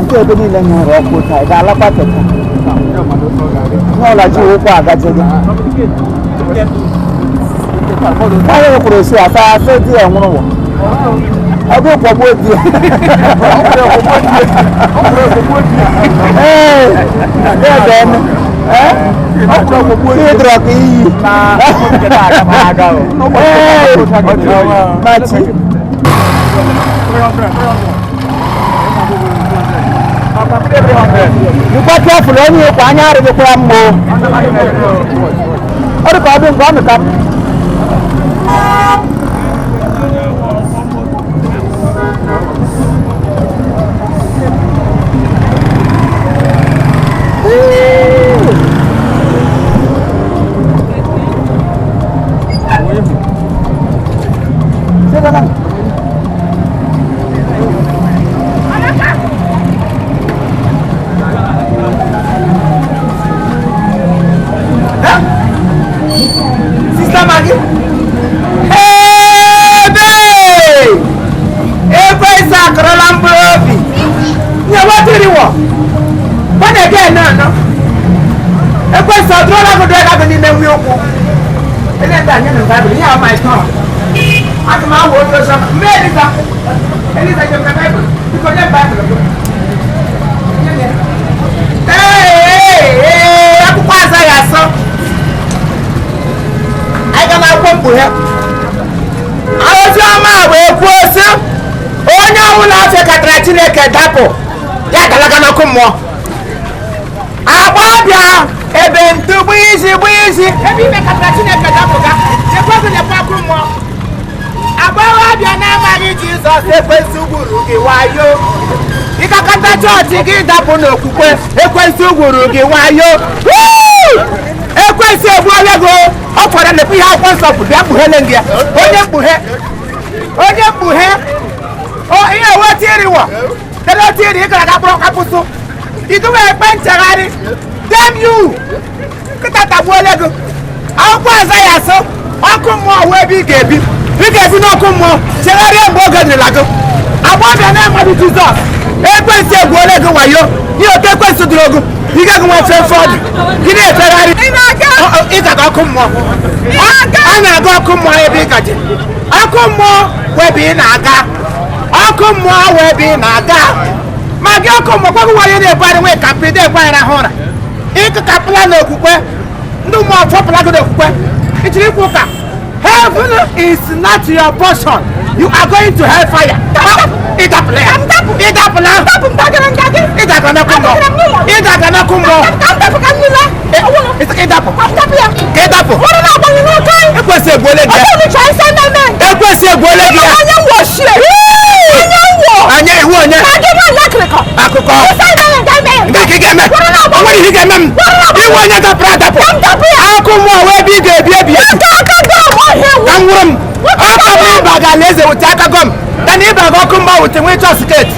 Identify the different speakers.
Speaker 1: Nke ebe niile nyụrụ ọkụ taa, ị ga-alakwa keta. N'ụlọ ji ụkwụ agajede. Nwaanyị kwuru si asa asị di ya nwụrụ nwa. Ọgụ kwọgbuo di ya. Ee, ya ga-eme. Ee, ịdọrọ ka iyi. Ee, machi. Dịkwa kefụl onye ịkwa anya arịghịkwa ya mma o. Ọ dị ka ọ dị nke ọ nụ ka m. Sister Maggie. Ebe! Ekwensu akọrọla mkpụrụ obi. Nye wetiri wọ. Born again náà nọ. Ekwensu ọdúró gị dụọ gị n'ime nwi ụkwụ. Ele ndị a nye na Baịbụl, ihe a my turn. Aga m awụ otu ọzọ. Mme Eliza. Eliza nye m na Baịbụl. Biko nye m Baịbụl gị. Nye m ya. Ee, ee, akwụkwọ azaghị asọ. Anyị ga n'akwụkwọ mkpughe. Ozi ọma wee kwuo sị, onye ọbụla fekatara Chineke dapụ, ya galaga n'ọkụ mmụọ. Agbọbịa ebe ntụ gbu isi gbu isi ebe imekatara Chineke dapụ ga chekwa gị lekwa ọkụ mmụọ. Agbọghọbịa na-amaghị Jizọs, ekwensu gburu gị wayo. Ịgakọta chọọchị gị dapụ n'okwukwe, ekwensu gwuru gị wayo. Woo! Ekwensu egbuola gị o. Ọ fọrọ lekwa ihe akwụkwọ nsọ kwuru, bịa kpughele gị ya. Onye mkpughe, onye mkpughe o, ihe wetiriwọ dede tiri ị gara aga kpọrọ kapụsụ iduwe ekpe nchegharị. Damn you! Nkịta tagbuola gị. Akwụkwọ aza ya asụ, ọkụ mmụọ wee ebe ị ga-ebi, ị ga-ebi n'ọkụ mmụọ. Chegharịa mgbe oge dịrịla gị. Agbọbịa na-amaghị Jizọs, ekwensu egwuola gị wayo. Ihe otu ekwensu dụrụ ogu ị gaghị nwe ofe efe ọdụ gị na-efegharị. Ị gaga ọkụ mmụọ. A na-aga ọkụ mmụọ ebe ị gaje. Ọkụ mmụọ wee ebe ị na-aga. Ọkụ mmụọ wee ebe ị na-aga. Ma gị ọkụ mmụọ gwa gị nwaanyị na-ebugharị nwee kapị na-ebugharị ahụ ụra. Ịkụkapụla n'okwukwe, ndị mmụọ fọpụla gị n'okwukwe. Ị chịrị ikwu ụka. Heaven is not your portion. You are going to hellfire. Ịdapụla ya. Ịdapụla. Ịdaga n'ọkụ mmụọ. Ịdaga n'ọkụ mmụọ. Ịdapụ. Ka ịdapụ. Ekwesị egbuole gị ya. Ekwesị egbuole gị ya. Anya iwu onye. Akụkọ. Nke ka ị ga-eme. O nwere ihe ị ga-eme m. Iwu onye dapụrụ adapụ. Akụ mmụọ wee ebe ị ga-ebi ebi. Ka m nwụrụ m. Aka m ịba ga alaeze wute aka gọm. Dana ịba ga ọkụ mgba wute nwee chọọ sketi.